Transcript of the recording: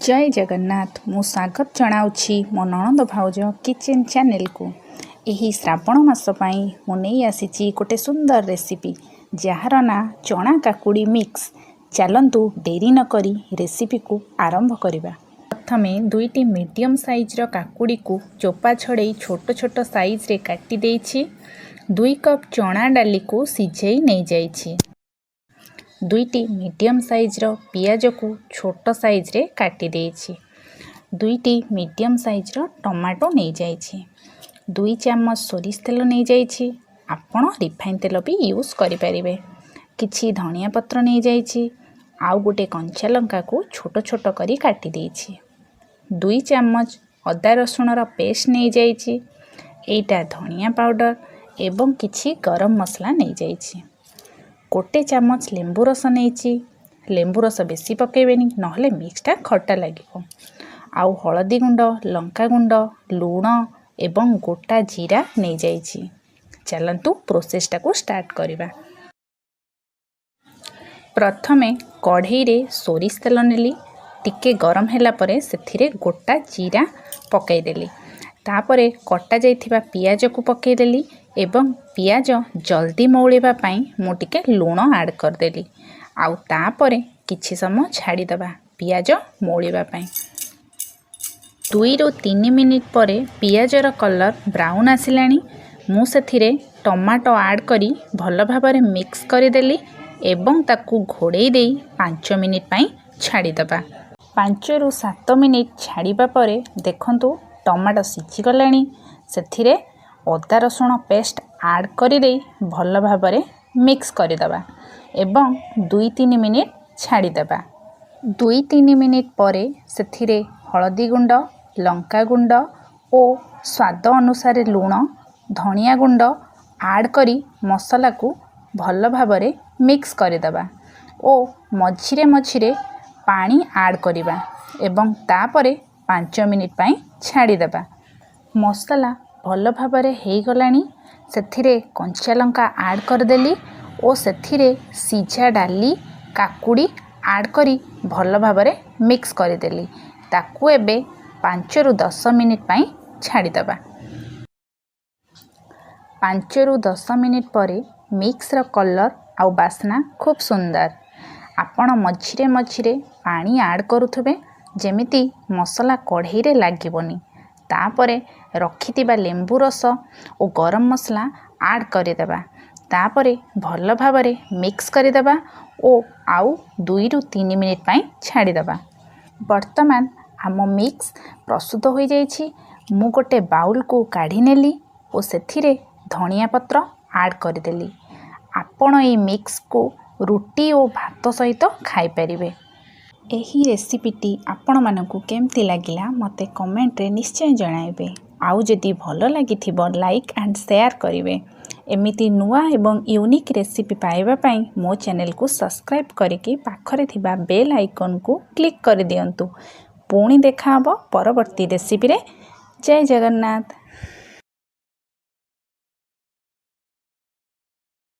ଜୟ ଜଗନ୍ନାଥ। ମୁଁ ସ୍ୱାଗତ ଜଣାଉଛି ମୋ ନଣନ୍ଦ ଭାଉଜ କିଚେନ୍ ଚ୍ୟାନେଲକୁ। ଏହି ଶ୍ରାବଣ ମାସ ପାଇଁ ମୁଁ ନେଇ ଆସିଛି ଗୋଟେ ସୁନ୍ଦର ରେସିପି, ଯାହାର ନାଁ ଚଣା କାକୁଡ଼ି ମିକ୍ସ। ଚାଲନ୍ତୁ, ଡେରି ନକରି ରେସିପିକୁ ଆରମ୍ଭ କରିବା। ପ୍ରଥମେ ଦୁଇଟି ମିଡ଼ିୟମ୍ ସାଇଜ୍ର କାକୁଡ଼ିକୁ ଚୋପା ଛଡ଼େଇ ଛୋଟ ଛୋଟ ସାଇଜ୍ରେ କାଟି ଦେଇଛି। 2 କପ୍ ଚଣା ଡାଲିକୁ ସିଝେଇ ନେଇଯାଇଛି। ଦୁଇଟି ମିଡ଼ିୟମ୍ ସାଇଜ୍ର ପିଆଜକୁ ଛୋଟ ସାଇଜ୍ରେ କାଟି ଦେଇଛି। ଦୁଇଟି ମିଡ଼ିୟମ୍ ସାଇଜ୍ର ଟମାଟୋ ନେଇଯାଇଛି। 2 ଚାମଚ ସୋରିଷ ତେଲ ନେଇଯାଇଛି। ଆପଣ ରିଫାଇନ୍ ତେଲ ବି ୟୁଜ୍ କରିପାରିବେ। କିଛି ଧନିଆ ପତ୍ର ନେଇଯାଇଛି। ଆଉ ଗୋଟେ କଞ୍ଚା ଲଙ୍କାକୁ ଛୋଟ ଛୋଟ କରି କାଟି ଦେଇଛି। 2 ଚାମଚ ଅଦା ରସୁଣର ପେଷ୍ଟ ନେଇଯାଇଛି। ଏଇଟା ଧନିଆ ପାଉଡ଼ର ଏବଂ କିଛି ଗରମ ମସଲା ନେଇଯାଇଛି। ଗୋଟେ ଚାମଚ ଲେମ୍ବୁ ରସ ନେଇଛି। ଲେମ୍ବୁ ରସ ବେଶୀ ପକାଇବେନି, ନହେଲେ ମିକ୍ସଟା ଖଟା ଲାଗିବ। ଆଉ ହଳଦୀ ଗୁଣ୍ଡ, ଲଙ୍କା ଗୁଣ୍ଡ, ଲୁଣ ଏବଂ ଗୋଟା ଜିରା ନେଇଯାଇଛି। ଚାଲନ୍ତୁ, ପ୍ରୋସେସଟାକୁ ଷ୍ଟାର୍ଟ କରିବା। ପ୍ରଥମେ କଢ଼େଇରେ ସୋରିଷ ତେଲ ନେଲି। ଟିକେ ଗରମ ହେଲା ପରେ ସେଥିରେ ଗୋଟା ଜିରା ପକାଇଦେଲି। ତାପରେ କଟା ଯାଇଥିବା ପିଆଜକୁ ପକାଇଦେଲି ଏବଂ ପିଆଜ ଜଲ୍ଦି ମଉଳିବା ପାଇଁ ମୁଁ ଟିକେ ଲୁଣ ଆଡ଼୍ କରିଦେଲି। ଆଉ ତାପରେ କିଛି ସମୟ ଛାଡ଼ିଦେବା ପିଆଜ ମଉଳିବା ପାଇଁ। 2ରୁ 3 ମିନିଟ୍ ପରେ ପିଆଜର କଲର୍ ବ୍ରାଉନ୍ ଆସିଲାଣି। ମୁଁ ସେଥିରେ ଟମାଟୋ ଆଡ଼୍ କରି ଭଲ ଭାବରେ ମିକ୍ସ କରିଦେଲି ଏବଂ ତାକୁ ଘୋଡ଼େଇ ଦେଇ 5 ମିନିଟ୍ ପାଇଁ ଛାଡ଼ିଦେବା। 5ରୁ 7 ମିନିଟ୍ ଛାଡ଼ିବା ପରେ ଦେଖନ୍ତୁ, ଟମାଟୋ ସିଝିଗଲାଣି। ସେଥିରେ ଅଦା ରସୁଣ ପେଷ୍ଟ ଆଡ଼୍ କରିଦେଇ ଭଲ ଭାବରେ ମିକ୍ସ କରିଦେବା ଏବଂ 2-3 ମିନିଟ୍ ଛାଡ଼ିଦେବା। 2-3 ମିନିଟ୍ ପରେ ସେଥିରେ ହଳଦୀ ଗୁଣ୍ଡ, ଲଙ୍କା ଗୁଣ୍ଡ ଓ ସ୍ୱାଦ ଅନୁସାରେ ଲୁଣ, ଧନିଆ ଗୁଣ୍ଡ ଆଡ଼୍ କରି ମସଲାକୁ ଭଲ ଭାବରେ ମିକ୍ସ କରିଦେବା ଓ ମଝିରେ ମଝିରେ ପାଣି ଆଡ଼୍ କରିବା ଏବଂ ତାପରେ 5 ମିନିଟ୍ ପାଇଁ ଛାଡ଼ିଦେବା। ମସଲା ଭଲ ଭାବରେ ହେଇଗଲାଣି। ସେଥିରେ କଞ୍ଚା ଲଙ୍କା ଆଡ଼୍ କରିଦେଲି ଓ ସେଥିରେ ସିଝା ଡାଲି, କାକୁଡ଼ି ଆଡ଼୍ କରି ଭଲ ଭାବରେ ମିକ୍ସ କରିଦେଲି। ତାକୁ ଏବେ 5ରୁ 10 ମିନିଟ୍ ପାଇଁ ଛାଡ଼ିଦେବା। 5ରୁ 10 ମିନିଟ୍ ପରେ ମିକ୍ସର କଲର୍ ଆଉ ବାସ୍ନା ଖୁବ୍ ସୁନ୍ଦର। ଆପଣ ମଝିରେ ମଝିରେ ପାଣି ଆଡ଼୍ କରୁଥିବେ, ଯେମିତି ମସଲା କଢ଼େଇରେ ଲାଗିବନି। ତାପରେ ରଖିଥିବା ଲେମ୍ବୁ ରସ ଓ ଗରମ ମସଲା ଆଡ଼୍ କରିଦେବା। ତାପରେ ଭଲ ଭାବରେ ମିକ୍ସ କରିଦେବା ଓ ଆଉ 2ରୁ 3 ମିନିଟ୍ ପାଇଁ ଛାଡ଼ିଦେବା। ବର୍ତ୍ତମାନ ଆମ ମିକ୍ସ ପ୍ରସ୍ତୁତ ହୋଇଯାଇଛି। ମୁଁ ଗୋଟେ ବାଉଲକୁ କାଢ଼ି ନେଲି ଓ ସେଥିରେ ଧନିଆ ପତ୍ର ଆଡ଼୍ କରିଦେଲି। ଆପଣ ଏଇ ମିକ୍ସକୁ ରୁଟି ଓ ଭାତ ସହିତ ଖାଇପାରିବେ। ଏହି ରେସିପିଟି ଆପଣମାନଙ୍କୁ କେମିତି ଲାଗିଲା, ମୋତେ କମେଣ୍ଟରେ ନିଶ୍ଚୟ ଜଣାଇବେ। ଆଉ ଯଦି ଭଲ ଲାଗିଥିବ, ଲାଇକ୍ ଆଣ୍ଡ ସେୟାର କରିବେ। ଏମିତି ନୂଆ ଏବଂ ୟୁନିକ୍ ରେସିପି ପାଇବା ପାଇଁ ମୋ ଚ୍ୟାନେଲକୁ ସବସ୍କ୍ରାଇବ୍ କରିକି ପାଖରେ ଥିବା ବେଲ୍ ଆଇକନ୍କୁ କ୍ଲିକ୍ କରିଦିଅନ୍ତୁ। ପୁଣି ଦେଖାହେବ ପରବର୍ତ୍ତୀ ରେସିପିରେ। ଜୟ ଜଗନ୍ନାଥ।